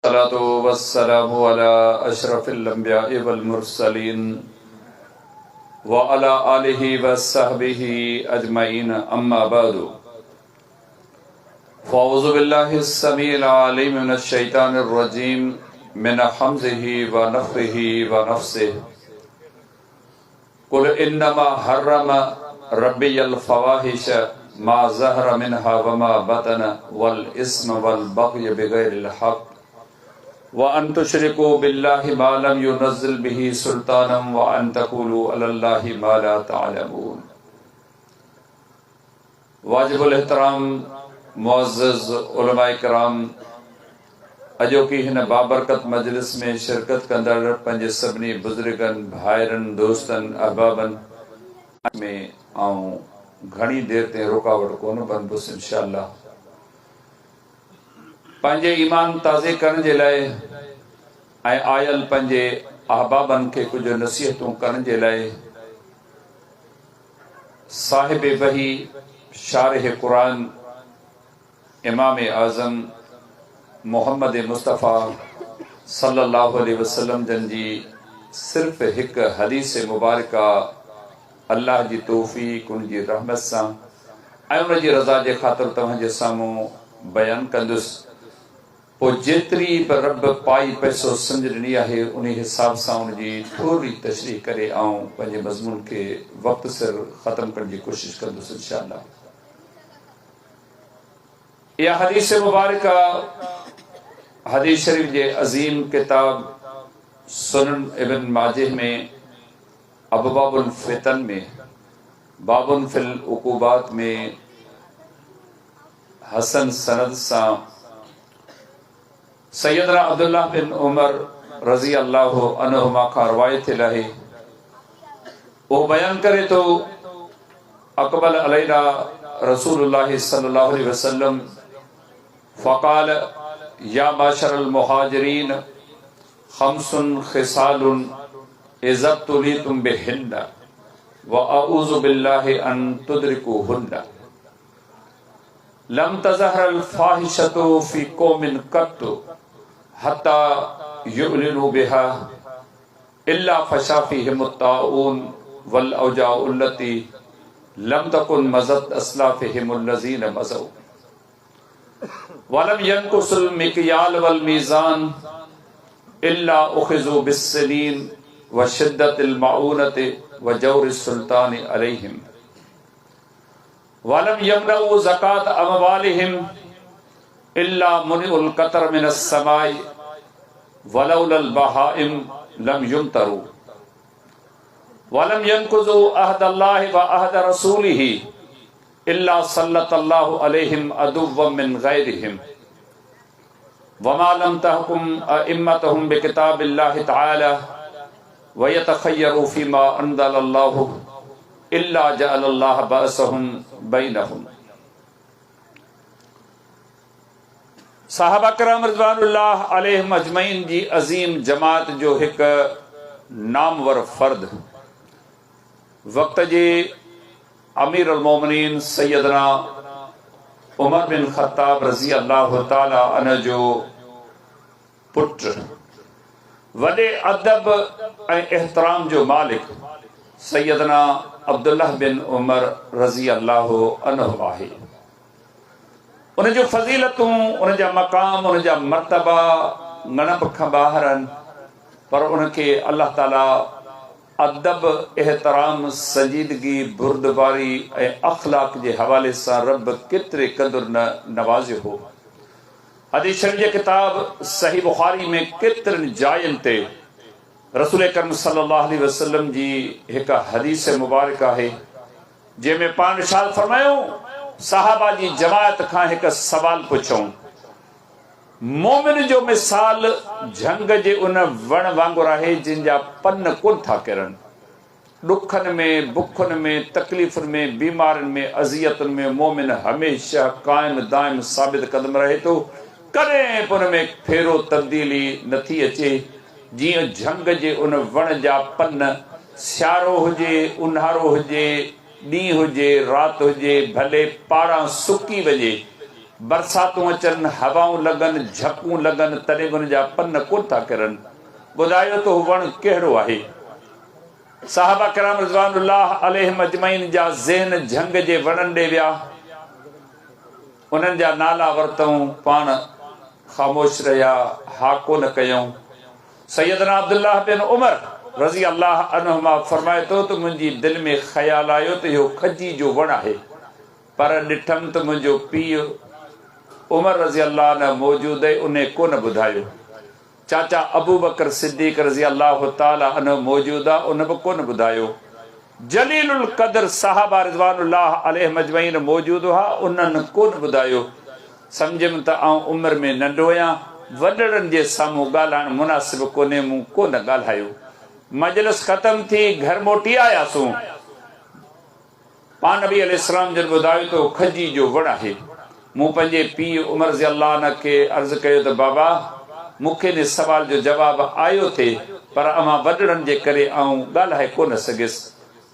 الصلاة والسلام علي اشرف الانبياء والمرسلين وعلي آله وصحبه اجمعين اما بعد فاعوذ بالله السميع العليم من الشيطان الرجيم من حمزه ونفخه ونفسه قل انما حرم ربي الفواحش ما ظهر منها وما بطن والاثم والبغي بغير الحق وان تشركوا بالله ما لم ينزل به سلطانا وان تقولوا علي الله ما لا تعلمون. واجب الاحترام معزز علماء ڪرام اڄوڪي هن بابرڪت مجلس ۾ شرڪت ڪندڙ پنهنجي سڀني بزرگن، ڀائرن، دوستن، احبابن. ۾ آئون گهڻي دير تائين رڪاوٽ ڪونه بنبس انشاء الله پنهنجي ايمان تازي ڪرڻ جي لاء ۽ آيل پنهنجي احبابن کي ڪجهه نصيحتون ڪرڻ جي لاء صاحب وحي شارح قرآن امام اعظم محمد مصطفيٰ صلي الله عليه وسلم جن جي صرف هڪ حديث مبارڪه الله جي توفيق ان جي رحمت سان ۽ ان جي رضا جي خاطر توهان جي سامهون بيان ڪندس. پوء جيتري به رب پائي پئسو سمجهه ڏني آهي، انهي حساب سان ان جي ٿورڙي تشريح ڪري آئون پنهنجي مضمون کي وقت سر ختم ڪرڻ جي ڪوشش ڪندس انشاء الله. اها حديث مبارڪه حديث شريف جي عظيم ڪتاب سنن ابن ماجه ۾ ابواب الفتن ۾ باب في العقوبات ۾ حسن سند سان سيدنا عبدالله بن عمر رضي الله عنهما کان روايت ٿيل آهي اهو بيان ڪري ٿو اقبل علينا رسول الله صلي الله عليه وسلم فقال يا معشر المهاجرين خمس خصال اذا ابتليتم بهن واعوذ بالله ان تدركوهن لم تظهر الفاحشة في قوم قط حتي يعلنوا بها الا فشا فيهم الطاعون والاوجاع التي لم تكن مضت اسلافهم الذين مضوا ولم ينقصوا المكيال والميزان الا اخذوا بالسنين وشدة المعونة وجور السلطان عليهم. ولم يمنعوا زڪوة اموالهم الا منعوا القطر من السماء ولولا البهائم لم يمطروا ولم ينقضوا عهد الله وعهد رسوله الا سلط الله عليهم عدوا من غيرهم وما لم تحكم ائمتهم بڪتاب الله تعالي ويتخيروا فيما انزل الله الا جعل الله بأسهم بينهم. صحابه ڪرام رضوان الله عليهم اجمعين جي عظيم جماعت جو هڪ نامور فرد وقت جي امير المومنين سيدنا عمر بن خطاب رضي الله تعالٰي عنه جو پٽ، وڏي ادب ۽ احترام جو مالڪ سيدنا عبدالله بن عمر رضي الله عنه آهي. ان جون فضيلتون، ان جا مقام، ان جا مرتبا ڳڻپ کان ٻاهر آهن، پر ان کي الله تعاليٰ ادب، احترام، سنجيدگي، بردباري ۽ اخلاق جي حوالي سان رب ڪيتري قدر نه نوازيو هو. حديث شريف جي ڪتاب صحيح بخاري ۾ ڪيترين جاين تي رسول اڪرم صلي الله عليه وسلم جي هڪ حديث مبارڪ آهي جنهن ۾ پاڻ ارشاد فرمايو، صحابه جي جماعت کان هڪ سوال پڇيائون، مؤمن جو مثال جهنگ جي ان وڻ وانگر آهي جنهن جا پن ڪونه ٿا ڪرن. ڏکن ۾، بکن ۾، تڪليفن ۾، بيمارين ۾، اذيتن ۾ مؤمن هميشه قائم دائم ثابت قدم رهي ٿو، ڪڏهن به ان ۾ ڦيرو تبديلي نه ٿي اچي، جيئن جهنگ جي ان وڻ جا پن سيارو هجي، اونهارو هجي، ڏينهن هجي، رات هجي، ڀلي پاڙان سڪي وڃي. برساتون اچن، هوائون لڳن، جهڪون لڳن، تڏهن به ان جا پن ڪونه ٿا ڪرن. ٻڌايو ته هو وڻ ڪهڙو آهي؟ صحابه ڪرام رضوان الله عليهم اجمعين جا ذهن جهنگ جي وڻن ڏي ويا. انهن جا نالا ورتئون، پاڻ خاموش رهيا، ها ڪونه ڪيائون. سيدنا عبدالله بن عمر رضي الله عنهما فرمائي ٿو ته منهنجي دل ۾ خيال آيو ته اهو کجي جو وڻ آهي، پر ڏٺم ته منهنجو پيء عمر رضي الله عنه موجود اهي، انهي ڪونه ٻڌايو. چاچا ابوبڪر صديق رضي الله تعالٰي عنه موجود آ ان به ڪونه ٻڌايو. جليل القدر صحابه رضوان الله عليهم اجمعين موجود هئا انهن ڪونه ٻڌايو. سمجهيم ته آئون عمر ۾ ننڍو آهيان وڏڙن جي سامهون ڳالهائڻ مناسب ڪونهي مون ڪونه ڳالهايو. مجلس ختم ٿي گهر موٽي آياسون. پاڻ نبي عليه السلام جن ٻڌايو ته اهو کجي جو وڻ آهي. مون پنهنجي پيء عمر رضي الله عنه کي عرض ڪيو ته بابا! مون کي انهي سوال جو جواب آيو ٿي پر اوهان وڏڙن جي ڪري آئون ڳالهائي ڪونه سگهيس.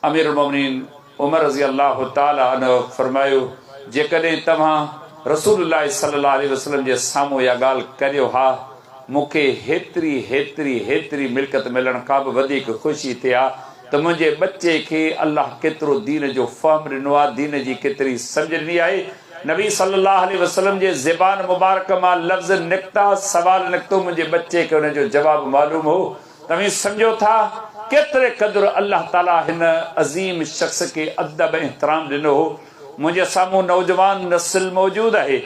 امير المومنين عمر رضي الله تعالٰي عنه فرمايو، جيڪڏهن توهان رسول الله صلي الله عليه وسلم جي سامهون اها ڳالهه ڪريو ها، مون کي هيتري هيتري هيتري ملڪيت ملڻ کان به وڌيڪ خوشي ٿئي ها ته منهنجي ٻچي کي الله ڪيترو دين جو فهم ڏنو آهي، دين جي ڪيتري سمجهه ڏني آهي. نبي صلي الله عليه وسلم جي زبان مبارڪ مان لفظ نڪتا، سوال نڪتو، منهنجي ٻچي کي ان جو جواب معلوم هو. توهين سمجهو ٿا ڪيتري قدر الله تعاليٰ هن عظيم شخص کي ادب ۽ احترام ڏنو هو. منهنجي سامهون نوجوان نسل موجود آهي،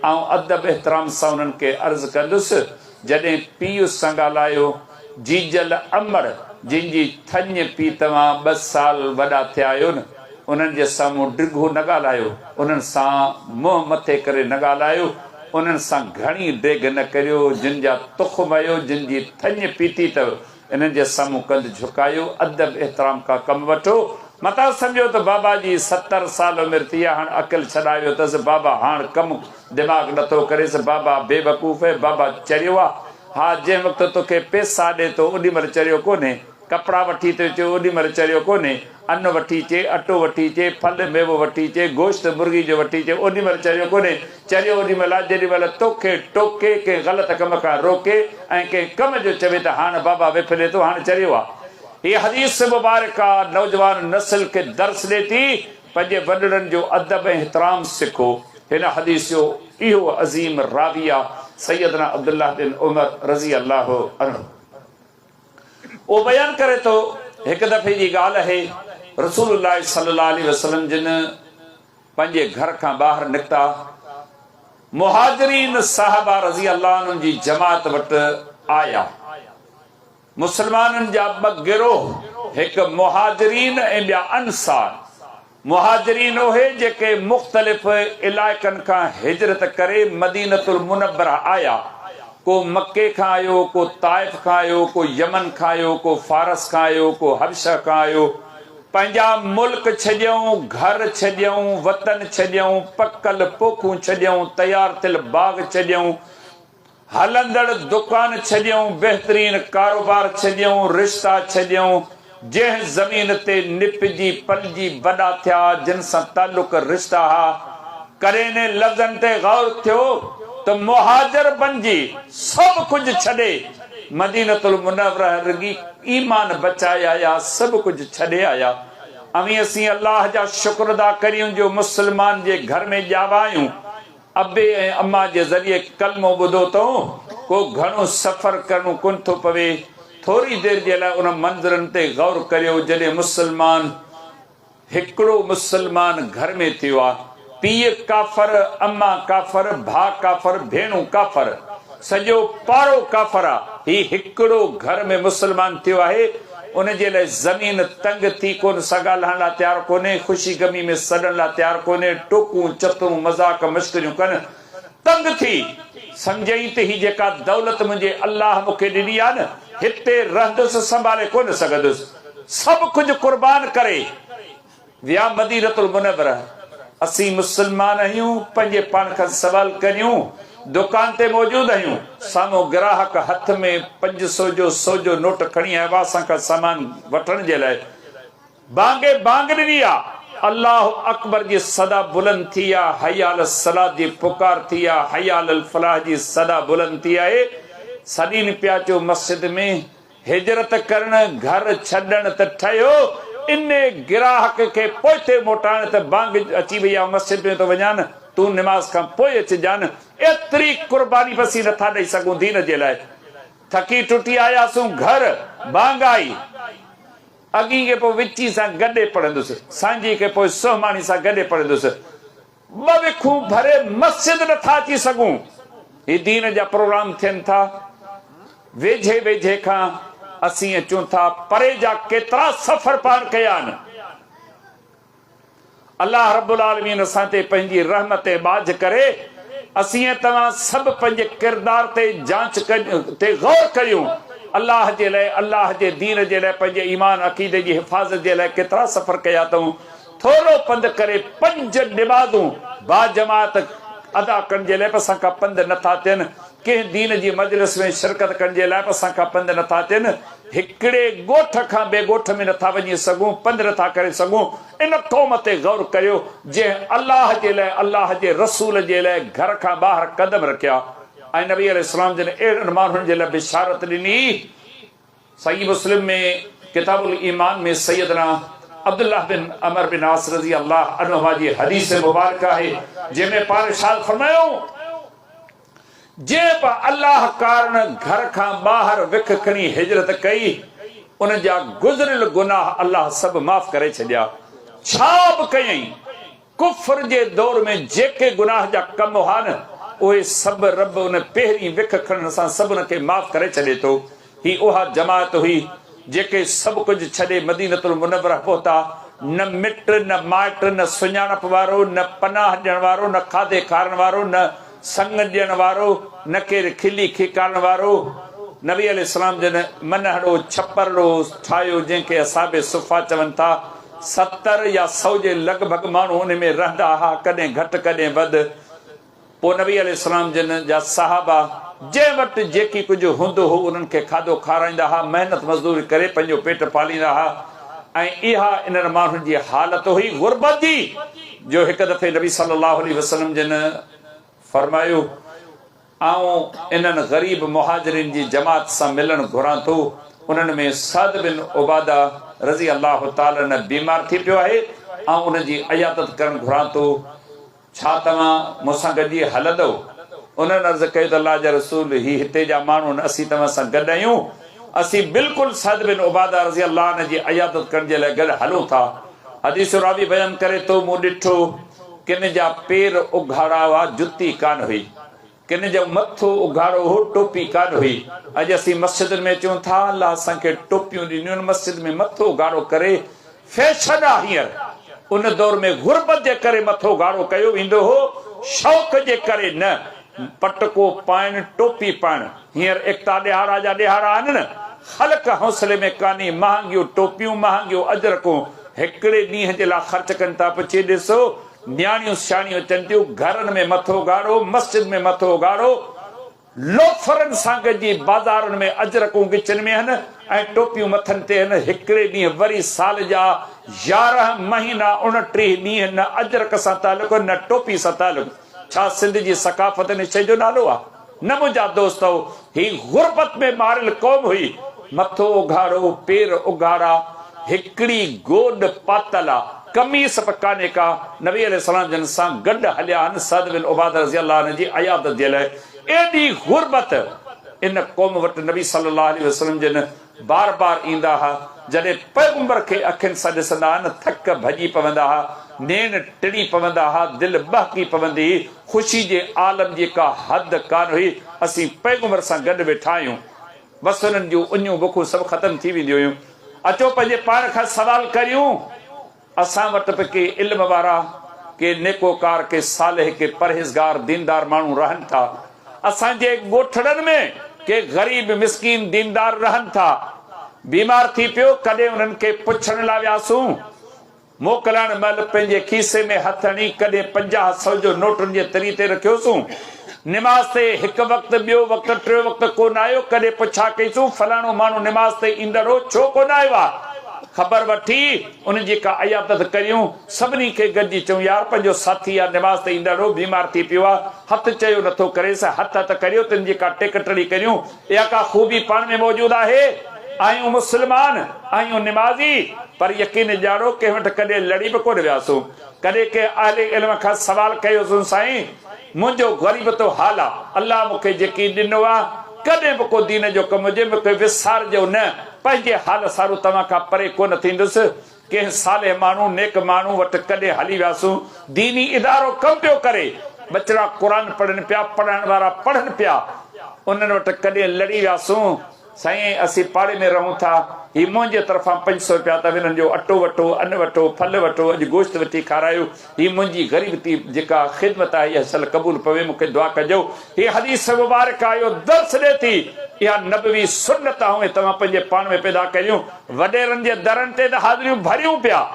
آئون ادب احترام سان انهن کي عرض ڪندس، جڏهن پيء سان ڳالهايو، جيجل امڙ جن جي ٿڃ پي توهان ٻه سال وڏا ٿيا آهيو نه، انهن جي سامهون ڊگهو نه ڳالهايو، انهن سان منهن مٿي ڪري نه ڳالهايو، انهن سان گهڻي ڊيگهه نه ڪريو، جن جا تخم آهيو، جن جي ٿڃ پيتي اٿو، انهن جي سامهون ڪنڌ جهڪايو، ادب احترام کان ڪم وٺو. متان سمجهو ته بابا جي 70 سال عمر ٿي آهي، هاڻ عقل ڇڏائي ويو اٿس، بابا هاڻ ڪم دماغ نٿو ڪريس، بابا بيوقوف اهي، بابا چريو آ. ها جنهن وقت توکي پيسا ڏي ٿو اوڏي مهل چريو ڪونهي، ڪپڙا وٺي ٿو اچي اوڏي مهل چريو ڪونهي، ان وٺي اچي، اٽو وٺي اچي، ڦل ميوو وٺي اچي، گوشت مرغي جو وٺي اچي اوڏي مهل چريو ڪونهي، چريو اوڏي مهل آ جيڏي مهل توکي ٽوڪي، ڪنهن غلط ڪم کان روڪي ۽ ڪنهن ڪم جو چوي ته هاڻ بابا وڦلي ٿو هاڻ چريو آ. هيء حديث مبارڪه نوجوان نسل کي درس ڏي ٿي، پنهنجي وڏڙن جو ادب ۽ احترام سکو. هن حديث جو اهو عظيم راوي آ سيدنا عبدالله بن عمر رضي الله عنه. اهو بيان ڪري ٿو، هڪ دفعي جي ڳالهه آهي، رسول الله صلي الله عليه وسلم جن پنهنجي گهر کان ٻاهر نڪتا، مهاجرين صحابه رضي الله عنهم جي جماعت وٽ آيا. مسلمانن جا ٻه گروهه، هڪ مهاجرين ۽ ٻيا انصار. مهاجرين اهي جيڪي مختلف علائقن کان هجرت ڪري مدينة المنوره آيا. ڪو مڪي کان آيو، ڪو طائف کان آيو، ڪو يمن کان آيو، ڪو فارس کان آيو، ڪو حبشه کان آيو. پنهنجا ملڪ ڇڏيائون، گهر ڇڏيائون، وطن ڇڏيائون، پڪل پوکون ڇڏيائون، تيار ٿيل باغ ڇڏيائون، هلندڙ دڪان ڇڏيئون، بهترين ڪاروبار ڇڏيئون، رشتا ڇڏيئون، جنهن زمين تي نپجي پلجي وڏا ٿيا، جن سان تعلق رشتا ها. ڪڏهن انهن لفظن تي غور ٿيو ته مهاجر بنجي سڀ ڪجهه ڇڏي مدينة المنوره رڳي ايمان بچائي آيا، سڀ ڪجهه ڇڏي آيا. اوهين اسين الله جا شڪر ادا ڪريون جو مسلمان جي گهر ۾ ڄاوا آهيون. ابي ۽ اما جي ذريعي ڪلمو ٻڌو اٿئون، ڪو گهڻو سفر ڪرڻو ڪونه ٿو پوي. ٿوري دير جي لاء انهن منظرن تي غور ڪريو جڏهن مسلمان هڪڙو مسلمان گهر ۾ ٿيو آ. پيء ڪافر، اما ڪافر، ڀاء ڪافر، ڀيڻون ڪافر. سڄو پاڙو ڪافر آ. هي هڪڙو گهر ۾ مسلمان ٿيو آهي. ان جي لاء زمين تنگ ٿي ڪونه سان ڳالهائڻ لاء تيار ڪونهي، خوشي غمي ۾ سڏڻ لاء تيار ڪونهي، ٽوڪون، چترون، مذاق، مشڪريون ڪن، تنگ ٿي سمجهئين ته هي جيڪا دولت منهنجي الله مون کي ڏني آهي نه، هتي رهندس سنڀالي ڪونه سگهندس، سڀ ڪجهه قربان ڪري. ويا مدينة المنوره اسين مسلمان آهيون پنهنجي پاڻ کان سوال ڪريون دڪان تي موجود آهيون سامهون گراهڪ هٿ ۾ 500 جو سو جو نوٽ کڻي آيو آ اسان کان سامان وٺڻ جي لاء بانگي بانگ ڏني آ. الله اڪبر جي صدا بلند ٿي آ، حي علی الصلوة جي پڪار ٿي آ، حي علی الفلاح جي صدا بلند ٿي آهي، سڏين پيا اچو مسجد ۾، هجرت ڪرڻ، گهر ڇڏڻ ته ٺهيو، انهي گراهڪ کي پوئتي موٽائڻ ته بانگ اچي وئي آئون مسجد ۾ ٿو وڃان، تون نماز کان پوء اچجان، ايتري قرباني به اسين نٿا ڏئي سگهون دين جي لاء. ٿڪي ٽٽي آياسون گهر، بانگ آئي. اڳئين کي پوء وچين سان گڏي پڙهندس، سانجهي کي پوء سهماڻي سان گڏي پڙهندس. ٻه وکون ڀري مسجد نه ٿا اچي سگهون. هي دين جا پروگرام ٿين ٿا. ويجهي ويجهي کان اسين اچون ٿا. پري جا ڪيترا سفر پاڻ ڪيا آهن. الله رب العالمين اسان تي پنهنجي رحمت ۽ ٻاجهه ڪري. اسين ۽ توهان سڀ پنهنجي ڪردار تي جانچ تي غور ڪريون. الله جي لاء، الله جي دين جي لاء، پنهنجي ايمان عقيدي جي حفاظت جي لاء ڪيترا سفر ڪيا اٿئون. ٿورو پنڌ ڪري پنج نمازون باجماعت ادا ڪرڻ جي لاء به اسان کان پنڌ نه ٿا ٿين، ڪنهن دين جي مجلس ۾ شرڪت ڪرڻ جي لاء به اسان کان پنڌ نه ٿا ٿين، هڪڙي ڳوٺ کان ٻئي ڳوٺ ۾ نه ٿا وڃي سگهون، پنڌ نه ٿا ڪري سگهون، ان قوم تي غور ڪريو جنهن الله جي لاء الله جي رسول جي لاء گهر کان ٻاهر قدم رکيا ۽ نبي عليه السلام جن اهڙن ماڻهن جي لاء بشارت ڏني. صحيح مسلم ۾ ڪتاب الايمان ۾ سيدنا عبدالله بن عمر بن عاص رضي الله عنهما جي حديث مبارڪ آهي جنهن ۾ پاڻ ارشاد فرمايائون، جنهن به الله ڪارڻ گهر کان ٻاهر وک کڻي هجرت ڪئي ان جا گذريل گناهه الله سڀ معاف ڪري ڇڏيا. ڇا به ڪيائين ڪفر جي دور ۾ جيڪي گناهه جا ڪم هئا نه، اهي سڀ رب ان پهرين وک کڻڻ سان سڀ ان کي معاف ڪري ڇڏي ٿو. هي اها جماعت هئي، جيڪي سڀ ڪجهه ڇڏي مدينة المنوره پهتا، نه مٽ، نه مائٽ، نه سڃاڻپ وارو، نه پناهه ڏيڻ وارو، نه کاڌي کارڻ وارو، نه سڱ ڏيڻ وارو، نه ڪير کلي کيڪارڻ وارو. نبي عليه السلام جن منهڙو، ڇپرڙو، ٺاهيو، جنهن کي اصحاب صفه چون ٿا. 70 يا سئو جي لڳ ڀڳ ماڻهو ان ۾ رهندا ها، ڪڏهن گهٽ ڪڏهن وڌ. پوء نبي عليه السلام جن جا صحابه جنهن وٽ جيڪي ڪجهه هوندو هو انهن کي کاڌو کارائيندا ها، محنت مزدوري ڪري پنهنجو پيٽ پاليندا ها ۽ اها انهن ماڻهن جي حالت هئي غربت جي جو هڪ دفعي نبي صلي الله عليه وسلم جن فرمايو. آئون انهن غريب مهاجرين جي جماعت سان ملڻ گهران ٿو، انهن ۾ سعد بن عباده رضي الله تعالٰي عنه بيمار ٿي پيو آهي، آئون ان جي عيادت ڪرڻ گهران ٿو، ڇا توهان مون سان گڏجي هلندؤ؟ انهن عرض ڪيو ته الله جا رسول هي هتي جا ماڻهو آهن، اسين توهان سان گڏ آهيون، اسين بلڪل سعد بن عباده رضي الله عنه جي عيادت ڪرڻ جي لاء گڏ هلون ٿا. حديث راوي بيان ڪري ٿو، مون ڏٺو، ڪن جا پير اگهاڙا هئا، جتي ڪانه هئي. ڪن جو مٿو اگهاڙو هو، ٽوپي ڪانه هئي. اڄ اسين مسجدن ۾ اچون ٿا، الله اسان کي ٽوپيون ڏنيون آهن، مسجد ۾ مٿو اگهاڙو ڪري فيشن آ هينئر. ان دور ۾ غربت جي ڪري مٿو اگهاڙو ڪيو ويندو هو، شوق جي ڪري نه. پٽڪو پائڻ، ٽوپي پائڻ، هينئر ايڪتا ڏهاڙا جا ڏهاڙا آهن نه، خلق حوصلي ۾ ڪانهي، مهانگيون ٽوپيون، مهانگيون اجرڪون هڪڙي ڏينهن جي لاء خرچ ڪن ٿا، پڇي ڏسو، نياڻيون سياڻيون اچن ٿيون، گهرن ۾ مٿو اگهاڙو، مسجد ۾ مٿو اگهاڙو، لوفرن سان گڏجي بازارن ۾ اجرڪون ڳچين ۾ هن ۽ ٽوپيون مٿن تي هن، هڪڙي ڏينهن وري سال جا 11 مهينا 29 ڏينهن نه اجرڪ سان تعلق نه ٽوپي سان تعلق. ڇا سنڌ جي ثقافت ان شيء جو نالو آ؟ نه منهنجا دوستؤ، هي غربت ۾ ماريل قوم هئي، مٿو اگهاڙو، پير اگهاڙا، هڪڙي گوڏ پاتل آ، قميص به ڪانهي ڪا، نبي عليه السلام جن سان گڏ هليا هن سعد بن عباده رضي الله عنه جي عيادت جي لاء، ايڏي غربت ان قوم وٽ نبي صلي الله عليه وسلم جن بار بار ايندا ها، جڏهن پيغمبر کي اکين سان ڏسندا ها نه ٿڪ ڀڄي پوندا ها، نيڻ ٽڙي پوندا ها، دل ٻهڪي پوندي هئي، خوشي جي عالم جي ڪا حد ڪانه هئي، اسين پيغمبر سان گڏ ويٺا آهيون. بس انهن جون اڃون بکون سڀ ختم ٿي وينديون هيون. اچو پنهنجي پاڻ کان سوال ڪريون. اسان وٽ به ڪي علم وارا، ڪي نيڪوڪار، ڪي صالح، ڪي پرهيزگار، ديندار ماڻهو رهن ٿا. اسان جي ڳوٺڙن ۾ ڪي غريب مسڪين ديندار رهن ٿا. بيمار ٿي پيو، ڪڏهن انهن کي پڇڻ لاء وياسون. موڪلائڻ مهل پنهنجي کيسي ۾ هٿ هڻي ڪڏهن پنجاهه سئو جو نوٽ ان جي تري تي رکيوسون. نماز تي هڪ وقت، ٻيو وقت، ٽيو وقت ڪو نه آيو. ڪڏهن پڇا ڪئيسون، فلاڻو ماڻهو نماز تي ايندڙ هو، ڇو ڪو نه آيو آ؟ خبر وٺي ان جي ڪا عيادت ڪريون، سڀني کي گڏجي چئون يار پنهنجو ساٿي آ نماز تي ايندڙ هو بيمار ٿي پيو آ هٿ چيو نٿو ڪريس هٿ هٿ ڪريو تن جي ڪا ٽيڪ ٽڙي ڪريون اها ڪا خوبي پاڻ ۾ موجود آهي؟ آهيون مسلمان آهيون نمازي پر يقين ڄاڻو ڪنهن وٽ ڪڏهن لڙي به ڪونه وياسون ڪڏهن ڪنهن اهل علم کان سوال ڪيوسون سائين منهنجو غريبتو حال آ الله مون کي جيڪي ڏنو آ ڪڏهن به ڪو دين جو ڪم هجي مون کي وسارجو نه پنهنجي حال سارو توهان کان پري ڪونه ٿيندس. ڪنهن صالح ماڻهو، نيڪ ماڻهو وٽ ڪڏهن هلي وياسون. ديني ادارو ڪم پيو ڪري. ٻچڙا قرآن پڙهن پيا، پڙهائڻ وارا پڙهن پيا. انهن وٽ ڪڏهن لڙي وياسون. سائين اسين پاڙي ۾ رهون ٿا. هي منهنجي طرفان 500 رپيا اٿو انهن جو اٽو وٺو، ان وٺو، ڦل وٺو، اڄ گوشت وٺي کارايو. هي منهنجي غريبتي جيڪا خدمت آهي اها شل قبول پوي مون کي دعا ڪجو. هي حديث مبارڪه اهو درس ڏئي ٿي. اها نبوي سنت آئون ۽ توهان پنهنجي پاڻ ۾ پيدا ڪريون. وڏيرن جي درن تي ته حاضريون ڀريون پيا.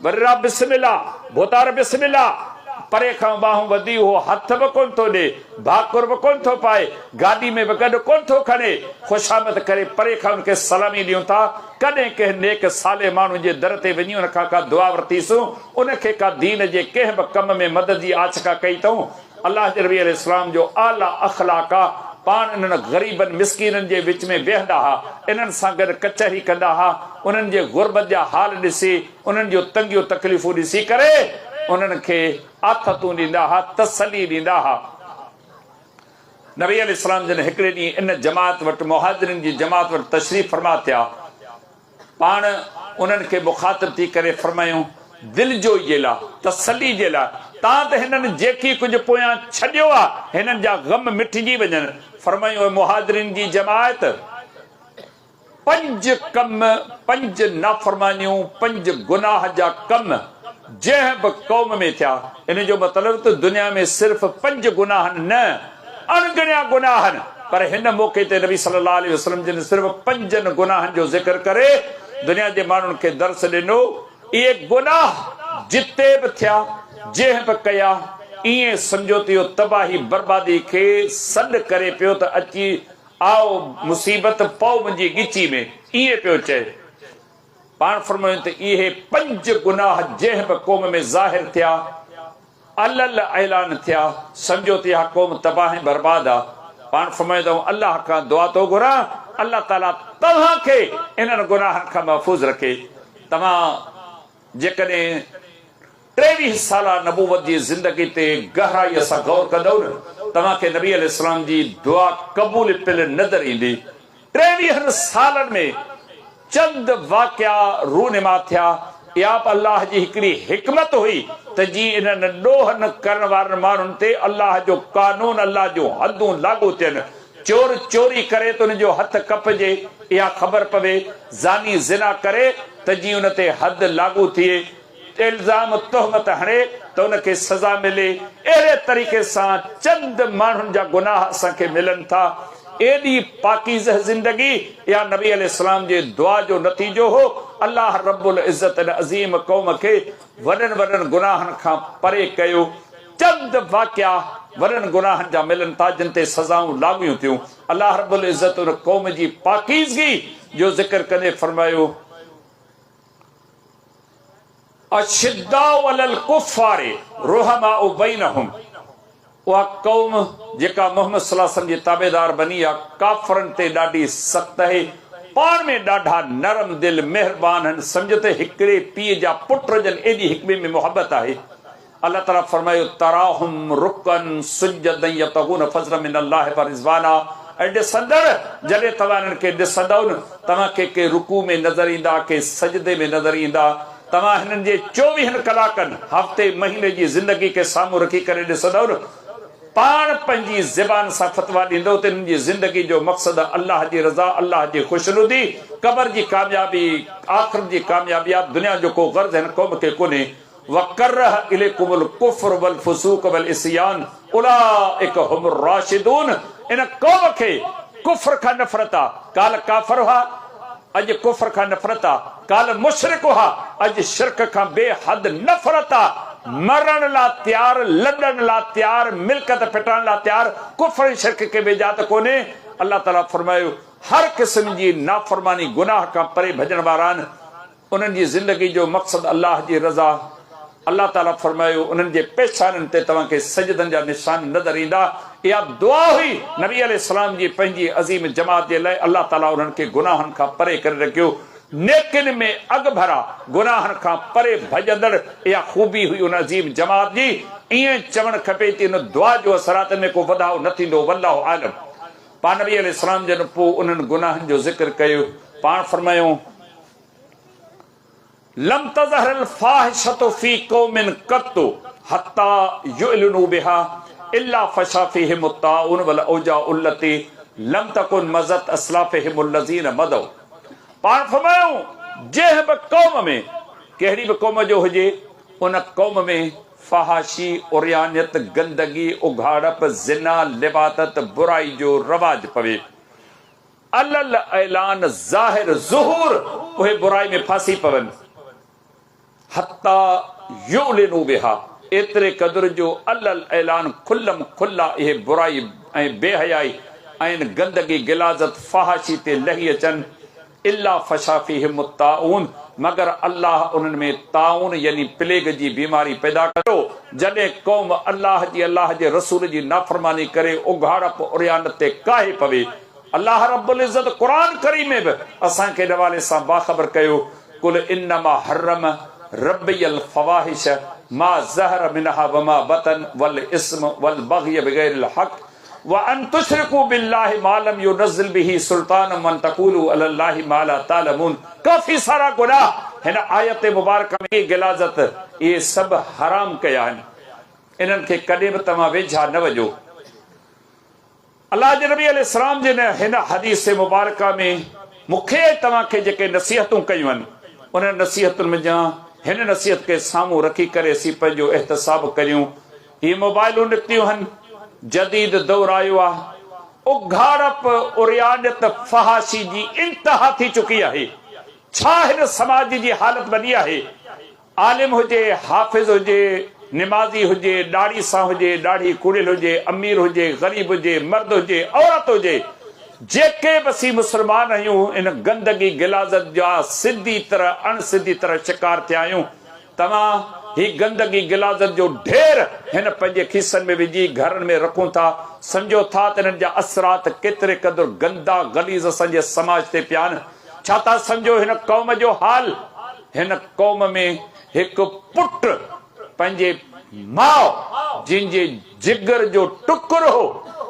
وڏيرا بسم الله، ڀوتار بسم الله. پري کان ٻانهون ٻڌي اهو هٿ به ڪونه ٿو ڏئي، ڀاڪر به ڪونه ٿو پائي، گاڏي ۾ به گڏ ڪونه ٿو کڻي. خوشامد ڪري پري کان ان کي سلامي ڏيون ٿا. ڪڏهن ڪنهن نيڪ صالح ماڻهو جي در تي وڃي ان کان ڪا دعا ورتيسون، ان کي ڪا دين جي ڪنهن به ڪم ۾ مدد جي آڇ ڪا ڪئي اٿئون؟ الله جي نبي عليه السلام جو اعليٰ اخلاق آ، پاڻ انهن غريبن مسڪينن جي وچ ۾ ويهندا ها، انهن سان گڏ ڪچهري ڪندا ها، انهن جي غربت جا حال ڏسي، انهن جون تنگيون تڪليفون ڏسي ڪري انهن کي آٿتون ڏيندا ها، تسلي ڏيندا ها. نبي عليه السلام جن هڪڙي ڏينهن ان جماعت وٽ مهاجرين جي جماعت وٽ تشريف فرما ٿيا، پاڻ انهن کي مخاطب ٿي ڪري فرمايون، دلجوئي جي لاء، تسلي جي لاء، تان ته هنن جيڪي ڪجهه پويان ڇڏيو آ، هنن جا غم مٽجي وڃن. فرمايون، اي مهاجرين جي جماعت! پنج ڪم، پنج نافرمانيون، پنج گناهه جا ڪم جنهن به قوم ۾ ٿيا، ان جو مطلب ته دنيا ۾ صرف پنج گناهن نه، اڻڳڻيا گناهن، پر هن موقعي تي نبي صلي الله عليه وسلم جن صرف پنجن گناهن جو ذڪر ڪري دنيا جي ماڻهن کي درس ڏنو، اهي گناهه جتي به ٿيا، جنهن به ڪيا، ائين سمجهو ته اهو تباهي بربادي کي سڏ ڪري پيو ته اچي آء مصيبت پئو منهنجي ڳچي ۾، ائين پيو چئي. پاڻ فرمايو ته اهي پنج گناهه جنهن به قوم ۾ ظاهر ٿيا، علل اعلان ٿيا، سمجهو ته اها قوم تباهه ۽ برباد آ. پاڻ فرمايو ته آئون الله کان دعا ٿو گهران، الله تعاليٰ توهان کي انهن گناهن کان محفوظ رکي. توهان جيڪڏهن 23 سالا نبوت جي زندگي تي گهرائيء سان غور ڪندؤ نه، توهان کي نبي عليه السلام جي دعا قبول پيل نظر ايندي. ٽيويهن سالن ۾ چند واقعا رونما ٿيا. اها به الله جي هڪڙي حڪمت هئي ته جيئن انهن ڏوهن ڪرڻ وارن ماڻهن تي الله جو قانون، الله جون حدون لاڳو ٿين. چور چوري ڪري ته ان جو هٿ ڪپجي، اها خبر پوي. زاني زنا ڪري ته جيئن ان تي حد لاڳو ٿئي. الزام تهمت هڻي ته ان کي سزا ملي. اهڙي طريقي سان چند ماڻهن جا گناهه اسان کي ملن ٿا. ايڏي پاڪيزه زندگي اها نبي عليه السلام جي دعا جو نتيجو هو. الله رب العزت ان عظيم قوم کي وڏن وڏن گناهن کان پري ڪيو. چند واقعا وڏن گناهن جا ملن ٿا جن تي سزائون لاڳيون ٿيون. الله رب العزت ان قوم جي پاڪيزگي جو ذڪر ڪندي فرمايو. اشداء علي الڪفار رحماء بينهم اها قوم جيڪا محمد صلي الله عليه وسلم جي تابعدار بني اها ڪافرن تي ڏاڍي سخت اهي پاڻ ۾ ڏاڍا نرم دل مهربان هن سمجهه ته هڪڙي پيء جا پٽ هجن ايڏي هڪٻئي ۾ محبت آهي. الله تعاليٰ فرمايو، تراهم رڪعا سجدا يبتغون فضلا من الله ورضوانا اي ڏسندڙ! جڏهن توهان انهن کي ڏسندؤ نه، توهان کي ڪي رڪوع ۾ نظر ايندا، ڪي سجدي ۾ نظر ايندا، توهان هنن جي چوويهن ڪلاڪن، هفتي، مهيني جي زندگي کي سامهون رکي ڪري ڏسندؤ نه، پاڻ پنهنجي زبان سان فتويٰ ڏيندؤ ته انهن جي زندگي جو مقصد الله جي رضا، الله جي خوشنودي، قبر جي ڪاميابي، آخرت جي ڪاميابي آهي، دنيا جو ڪو غرض هن قوم کي ڪونهي. وڪره اليڪم الڪفر والفسوق والعصيان اولئک هم الراشدون ان قوم کي ڪفر کان نفرت آ، ڪالهه ڪافر هئا اڄ ڪفر کان نفرت آ، ڪالهه مشرڪ هئا اڄ شرڪ کان بي حد نفرت آ، مرڻ لا تيار، لڏڻ لا تيار، ملڪيت ڦٽائڻ لا تيار، ڪفر ۽ شرڪ کي ويجها ته ڪونهي، الله تعالي فرمايو هر قسم جي نافرماني گناهه کان پري ڀڄڻ وارا آهن. انهن جي زندگي جو مقصد الله جي رضا. الله تعاليٰ فرمايو، انهن جي پيشانين تي توهان کي سجدن جا نشان نظر ايندا. اها دعا هئي نبي عليه السلام جي پنهنجي عظيم جماعت جي لاء. الله تعاليٰ انهن کي گناهن کان پري ڪري رکيو. نيڪين ۾ اڳڀرا، گناهن کان پري ڀڄندڙ، اها خوبي هئي ان عظيم جماعت جي. ائين چوڻ کپي ته ان دعا جو اثرات ۾ ڪو وڌاء نه ٿيندو. والله اعلم. پاڻ نبي عليه السلام جن پوء انهن گناهن جو ذڪر ڪيو. پاڻ فرمايو. لم تظهر الفاحشة في قوم قط حتي يعلنوا بها الا فشا فيهم الطاعون والاوجاع التي لم تڪن مضت اسلافهم الذين مضوا پاڻ فرمايائون جنهن به قوم ۾ ڪهڙي به قوم جو هجي ان قوم ۾ فحاشي، عريانيت، گندگي، اگهاڙپ، زنا، لواطت، برائي جو رواج پوي. علي الاعلان ظاهر ظهور اهي برائي ۾ ڦاسي پون، حتي يعلنوا بها ايتري قدر جو علي الاعلان کلم کلا اهي برائي ۽ بي حيائي ۽ گندگي غلاظت فحاشي تي لهي اچن، الا فشا فيهم الطاعون مگر الله انهن ۾ طاعون يعني پليگ جي بيماري پيدا ڪندو، جڏهن قوم الله جي الله جي رسول جي نافرماني ڪري اگهاڙپ عريانت تي ڪاهي پوي. الله رب العزت قرآن ڪريم ۾ به اسان کي ان حوالي سان باخبر ڪيو، قل انما حرم ربي الفواحش ما ظهر منها وما بطن والاثم والبغي بغير الحق وان تشرڪوا بالله ما لم ينزل به سلطانا وان تقولوا علي الله ما لا تعلمون ڪافي سارا گناهه هن آيت مبارڪه ۾ غلاظت اهي سڀ حرام ڪيا آهن انهن کي ڪڏهن به توهان ويجها نه وڃو. الله جي نبي عليه السلام جن هن حديث مبارڪه ۾ مون کي ۽ توهان کي جيڪي نصيحتون ڪيون آهن، انهن نصيحتن منجهان هن نصيحت کي سامهون رکي ڪري اسين پنهنجو احتساب ڪريون. هي موبائلون نڪتيون هن، جديد دور آيو آهي، اگهاڙپ، عريانيت، فحاشي جي انتها ٿي چڪي آهي. ڇا هن سماج جي حالت بني آهي؟ عالم هجي، حافظ هجي، نمازي هجي، ڏاڙهي سان هجي، ڏاڙهي ڪوڙيل هجي، امير هجي، غريب هجي، مرد هجي، عورت هجي، جيڪي به اسين مسلمان آهيون ان گندگي غلاظت جا سڌي طرح اڻ سڌي طرح شڪار ٿيا آهيون. توهان هي گندگي غلاظت جو ڍير هن پنهنجي کيسن ۾ وجهي گهرن ۾ رکون ٿا، سمجهو ٿا ته انهن جا اثرات ڪيتري قدر گندا غليظ اسان جي سماج تي پيا آهن. ڇا ٿا سمجهو هن قوم جو حال؟ هن قوم ۾ هڪ پٽ پنهنجي ماء جنهن جي جگر جو ٽڪر هو،